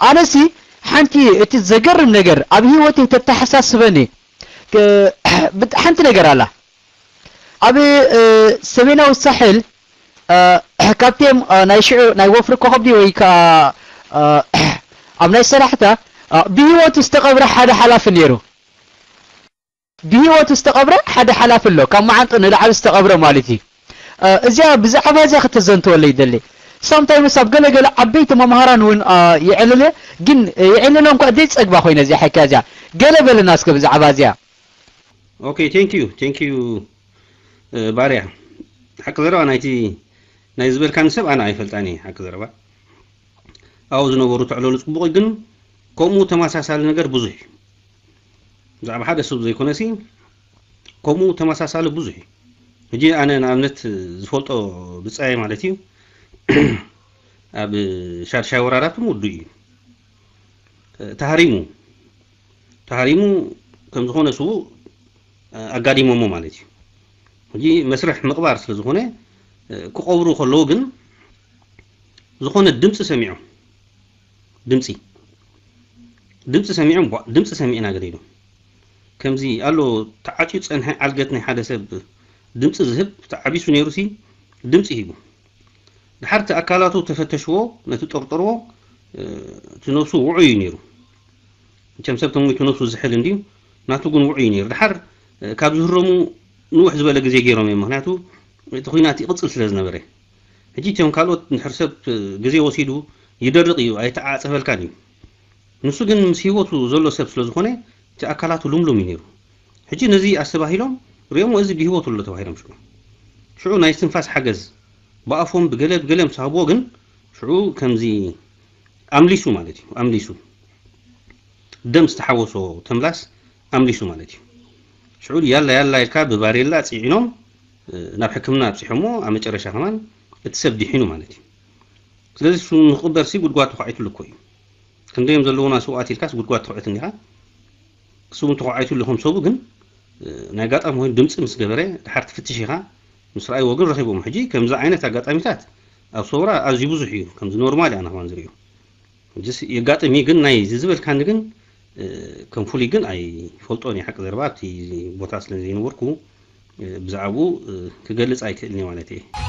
ኣነሲ ሓንቲ እቲ ዘገርም ነገር ኣብ ህይወተይ ተተሓሳስበኒ ሓንቲ ነገር ኣላ። ኣብ ሰሜናዊ ሳሕል ካብቴም ናይ ሽዑ ናይ ወፍሪ ኮኸብዲ ወይ ከዓ ኣብ ናይ ሰላሕታ ብህይወቱ ዝተቐብረ ሓደ ሓላፊ ነይሩ። ብህይወቱ ዝተቐብረ ሓደ ሓላፊ ኣሎ፣ ካብ መዓንጡ ንላዕሊ ዝተቐብረ ማለት እዩ። እዚኣ ብዛዕባ እዚኣ ከተዘንትወለይ ይደሊ። ሳምታይምስ ኣብ ገለገለ ዓበይቲ መምሃራን እውን ይዕልል፣ ግን ይዕልሎ እንኳ ዘይጸግባ ኮይነ እዚኣ ሓካ እዚኣ ገለ በለና እስከ ብዛዕባ እዚኣ። Okay, thank you, thank you ባርያ። ሓቂ ዘረባ ናይቲ ናይ ዝበልካኒ ሰብ ኣነ ኣይፈልጣን እየ። ሓቂ ዘረባ ኣብኡ ዝነበሩ ተዕለሉ ጽቡቕ፣ ግን ከምኡ ተመሳሳሊ ነገር ብዙሕ እዩ። ብዛዕባ ሓደ ሰብ ዘይኮነሲ ከምኡ ተመሳሳሊ ብዙሕ እዩ። ሕጂ ኣነ ንኣብነት ዝፈልጦ ብጻይ ማለት እዩ ኣብ ሻድሻይ ወራዳት ምውዱ እዩ ተሃሪሙ ተሃሪሙ ከም ዝኾነ ስቡ ኣጋዲሞሞ ማለት እዩ። ሕጂ መስርሕ ምቕባር ስለ ዝኾነ ክቐብሩ ከለዉ ግን ዝኾነ ድምፂ ሰሚዖም ድምፂ ድምፂ ሰሚዖም ድምፂ ሰሚዕና ገለ ኢሎም ከምዚ ኣሎ ተዓፅዩ ፀንሐ ዓልገት ናይ ሓደ ሰብ ድምፂ ዝህብ ተዓቢሱ ነይሩ ሲ ድምፂ ሂቡ ድሓር እቲ ኣካላቱ ተፈተሽዎ ነቲ ጠርጠርዎ እቲ ነብሱ ውዑይ እዩ ነይሩ። መቸም ሰብ ተሞይቱ ነብሱ ዝሕል እንድዩ ናቱ ግን ውዑይ እዩ ነይሩ። ድሓር ካብ ዝህረሙ ንውሕ ዝበለ ግዜ ገይሮም እዮም። ምክንያቱ እቲ ኩናት ይቕፅል ስለ ዝነበረ። ሕጂ እቲኦም ካልኦት ንድሕር ሰብ ግዜ ወሲዱ ይደርቕ እዩ ኣይተዓፀፈልካን እዩ። ንሱ ግን ምስ ህይወቱ ዘሎ ሰብ ስለ ዝኾነ እቲ ኣካላቱ ልምሉም እዩ ነይሩ። ሕጂ ነዚ ኣስተባሂሎም ሪኦሞ እዚ ብህይወቱ ኣሎ ተባሂሎም ሽዑ ሽዑ ናይ ትንፋስ ሓገዝ ብኣፎም ብገለ ብገለ ምስ ሃብዎ ግን ሽዑ ከምዚ ኣምሊሱ ማለት እዩ ኣምሊሱ ደም ዝተሓወሶ ተምላስ ኣምሊሱ ማለት እዩ። ሽዑ ያላ ያላ ኢልካ ብባሬላ ፅዒኖም ናብ ሕክምና ኣብፂሖሞ ኣብ መጨረሻ ከማን እቲ ሰብ ድሒኑ ማለት እዩ። ስለዚ ንክቕበር ሲ ጉድጓድ ተኳዒትሉ እኮ እዩ። ክንደዮም ዘለውና ስውኣት ኢልካስ ጉድጓድ ተኩዕት እንዲኻ ስቡ ተኳዒትሉ ከም ሰቡ ግን ናይ ኣጋጣሚ ኮይኑ ድምፂ ምስ ገበረ ድሓር ትፍትሽ ኢኻ ምስ ረኣይዎ ግን ረኺቦም። ሕጂ ከምዚ ዓይነት ኣጋጣሚታት ኣብ ሰውራ ኣዝዩ ብዙሕ እዩ። ከምዚ ኖርማል ኣነ ከማን ዝርእዮ ሕጂስ የጋጥም እዩ። ግን ናይ ዝዝበልካኒ ግን ከም ፍሉይ ግን ኣይፈልጦን እየ። ሓቂ ዘረባ ኣብቲ ቦታ ስለ ዘይነበርኩ ብዛዕባኡ ክገልፅ ኣይክእልን እየ ማለት እየ።